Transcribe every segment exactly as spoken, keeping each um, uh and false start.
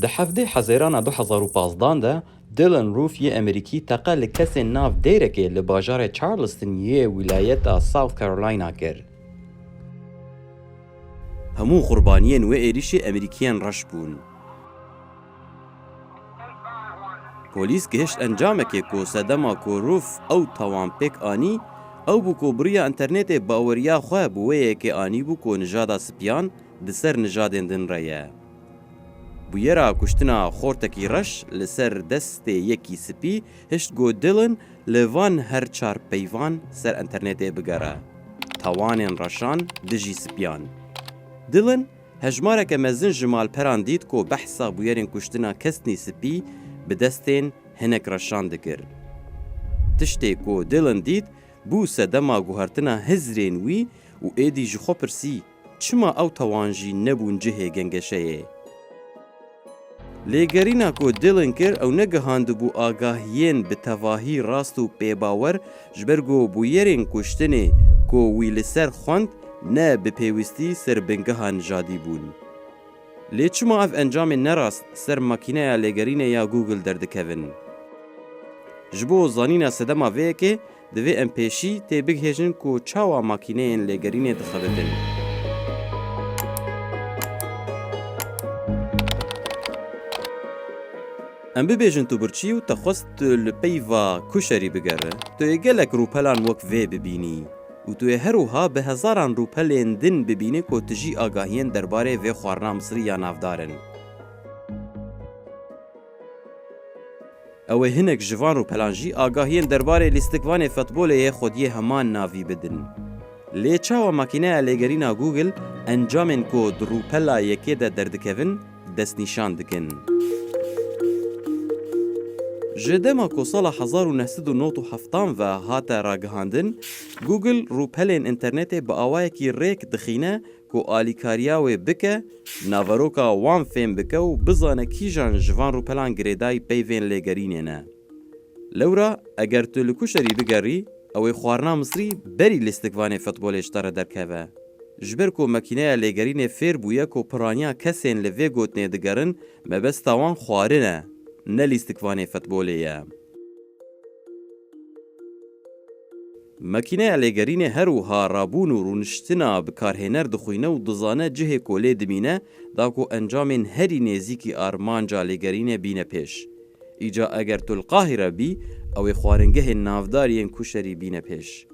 Di hevdeh Hezêrana du hezar û pazdan de Dylan Roof yê Amerîkî teqe li kesên nav dêrekê li bajarê Charleston yê wîlayeta South Carolina kir. Hemû qurbaniyên wê êrîşê Amerîkiyên reş bûn. Polîs gihişt encamekê ku sedema ku Roof ew tawan pêk anî, ew bû ku bi riya înternetê baweriya xwe bi wê yekê anîbû ku nijada sipiyan di ser nijadên din re ye. Bûyera kuştina xortekî reş li ser destê yekî spî hişt ku Dylan li van her çar peyvan ser înternetê bigere. Tawanên reşan dijî spiyan. Dylan hejmareke mezin ji malperan dît ku behsa bûyerên kuştina kesnî spî bi destên hinek reşan dikir. Tiştê ku Dylan dît, bû sedema guhertina hizrên wî û êdî ji xwe pirsî, çima ew tawan jî nebûn cihê gengeşeyê? Lêgerîna ku Dylan kir, ew negihandibû agahiyên bi tevahî rast û pêbawer, ji ber ku bûyerên kuştinê ku wî li ser xwend ne bi pêwîstî ser bingeha nijadî bûn. Lê çima ev encamên nerast ser makîneya lêgerînê ya Google derdikevin? Ji bo zanîna sedema vê yekê, divê em pêşî tê bigihêjin ku çawa makîneyên lêgerînê dixebitin. Em bibêjin tu birçî û te xwest tu li peyva kuşerî bigere, tu yê gelek rûpelan wek vê bibînî û tu yê her wiha bi hezaran rûpelên din bibînî ku tu jî agahiyên derbarê vê xwarina Misrî ya navdar in. Ew ê hinek ji van rûpelan jî agahiyên derbarê lîstikvanê futbolê yê xwediyê heman navî bidin. Lê çawa makîneya lêgerîna Google encamên ku di rûpela yekê de derdikevin destnîşan dikin? Ji dema ku sala hezar û neh sed û nod û heftan ve hate ragihandin, Google rûpelên înternetê bi awayekî rêk dixîne ku alîkariya wê bike, naveroka wan fêm bike û bizane kîjan ji van rûpelan girêdayî peyvên lêgerînê ne. Lewra eger tu li kuşerî bigerî, ew ê xwarina Misrî berî lîstikvanê futbolê ji te re derkeve. Ji ber ku makîneya lêgerînê fêr bûye ku piraniya kesên li vê gotinê digerin mebesta wan xwarin e, ne lîstikvanê futbolê ye. Makîneya lêgerînê her wiha rabûn û rûniştina bikarhêner dixwîne û dizane cihê ku lê dimîne, da ku encamên herî nêzîkî armanca lêgerînê bîne pêş. Îca eger tu li Qahîre bî, ew ê xwaringehên navdar yên kuşerî bîne pêş.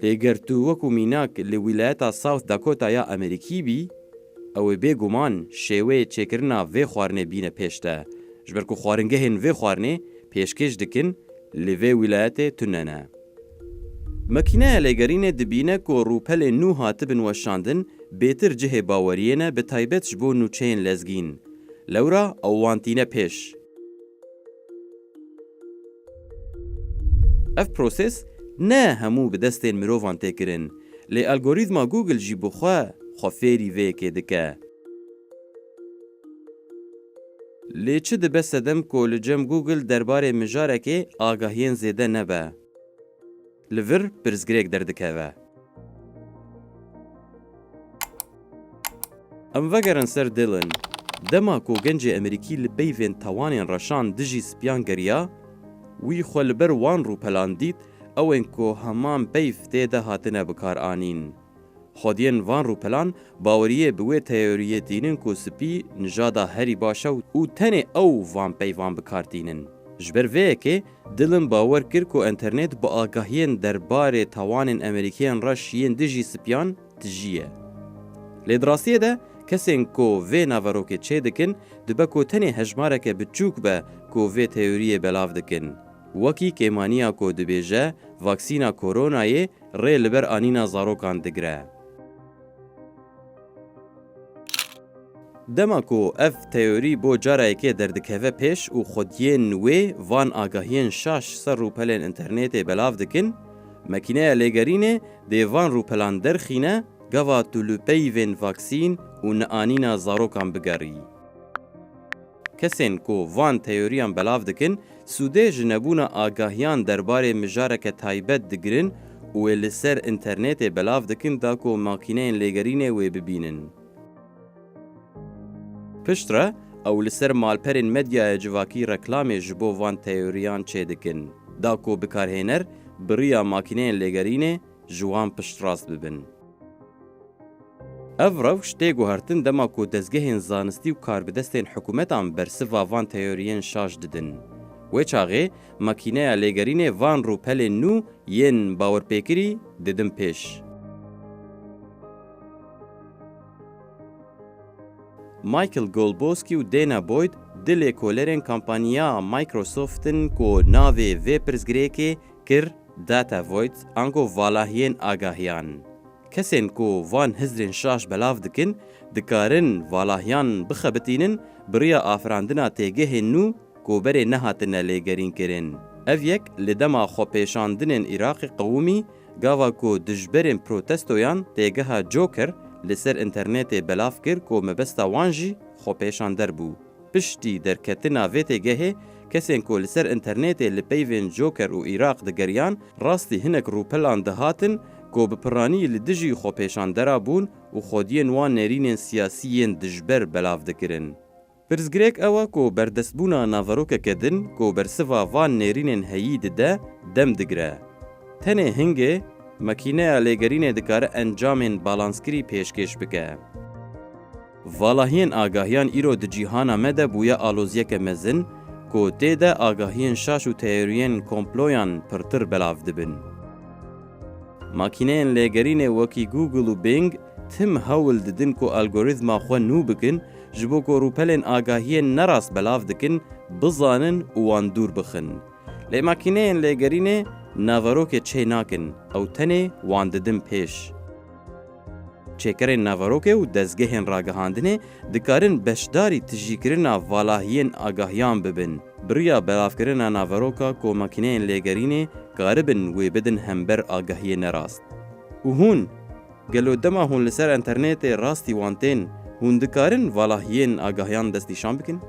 Lê ger tu wekû mînak li wîlayeta South Dakota ya Amerîkî bî, ew ê bêguman şêweyê çêkirina vê xwarinê bîne pêş te, ji ber ku xwaringehên vê xwarinê pêşkêş dikin li vê wîlayetê tune ne. Makîneya lêgerînê dibîne ku rûpelên nû hatibin weşandin bêtir cihê baweriyê ne, bi taybet ji bo nûçeyên lezgîn. Lewra ew wan tîne pêş. Ev proses ne hemû bi destên mirovan tê kirin, lê algorîtma Google jî bi xwe xwe fêrî vê yekê dike. Lê çi dibe sedem ku li cem Google derbarê mijarekê agahiyên zêde nebe? Li vir pirsgirêk derdikeve. Em vegerin ser Dylan. Dema ku gencê Amerîkî li peyvên tawanên reşan dijî spiyan geriya, wî xwe li ber wan rûpelan dît, ew ên ku heman peyv tê de hatine bikaranîn. Xwediyên van rûpelan baweriyê bi wê teoriyê tînin ku spî nijada herî baş e û tenê ew van peyvan bi kar tînin. Ji ber vê yekê Dylan bawer kir ku înternet bi agahiyên derbarê tawanên Amerîkiyên reş yên dijî spiyan tijî ye. Lê di rastiyê de kesên ku vê naverokê çêdikin dibe ku tenê hejmareke biçûk be ku vê teoriyê belav dikin. Wekî kêmaniya ku dibêje vaksîna koronayê rê li ber anîna zarokan digire. Dema ku ev teorî bo cara yekê derdikeve pêş û xwediyên wê van agahiyên şaş ser rûpelên înternetê belav dikin, makîneya lêgerînê dê van rûpelan derxîne, gava tu li peyvên vaksîn û neanîna zarokan bigerî. Kesên ku van teoriyan belav dikin, sûdê ji nebûna agahiyan derbarê mijareke taybet digirin û wê li ser înternetê belav dikin da ku makîneyên lêgerînê wê bibînin. Piştre Ew li ser malperên medyaya civakî reklamê ji bo van teoriyan çêdikin, da ku bikarhêner bi riya makîneyên lêgerînê ji wan piştrast bibin. Ev rewş tê guhertin dema ku dezgehên zanistî û karbidestên hikûmetan bersiva van teoriyên şaş didin. Wê çaxê makîneya lêgerînê van rûpelên nû yên bawerpêkirî didin pêş. Michael Golboski û Dana Boyd du lêkolerên kampanya Microsoft in ku navê vê pirsgirêkê kir Data Voids ango valahiyên agahiyan. Kesên ku van hizrên şaş belav dikin, dikarin valahiyan bixebitînin bi riya afirandina têgehên nû ku berê nehatine lêgerînkirin. Ev yek li dema xwepêşandinên Iraqê qewimî, gava ku dijberên protestoyan têgeha Joker li ser înternetê belav kir ku mebesta wan jî xwepêşander bû. Piştî derketina vê têgehê, kesên ku li ser înternetê li peyvên Joker û Iraq digeriyan, rastî hinek rûpelan dihatin ku bi piranî li dijî xwepêşandera bûn û xwediyên wan nêrînên siyasî yên dijber belav dikirin. Pirsgirêk ew e ku berdestbûna naverokeke din ku bersiva van nêrînên heyî dide, dem digire. Tenê hingê, makîneya lêgerînê dikare encamên balanskirî pêşkêş bike. Valahiyên agahiyan îro di cîhana me de bûye aloziyeke mezin, ku tê de agahiyên şaş û teoriyên komployan pirtir belav dibin. Makîneyên lêgerînê wekî Google û Bing tim hewl didin ku algorîtma xwe nû bikin, ji bo ku rûpelên agahiyên nerast belav dikin, bizanin û wan dûr bixin. Lê makîneyên lêgerînê naverokê çê nakin, ew tenê wan didin pêş. Çêkerên naverokê û dezgehên ragihandinê dikarin beşdarî tijîkirina valahiyên agahiyan bibin, bi riya belavkirina naveroka ku makîneyên lêgerînê karibin wê bidin hember agahiyê nerast. Û hûn, gelo dema hûn li ser înternetê rastî wan tên, hûn dikarin valahiyên agahiyan destnîşan bikin?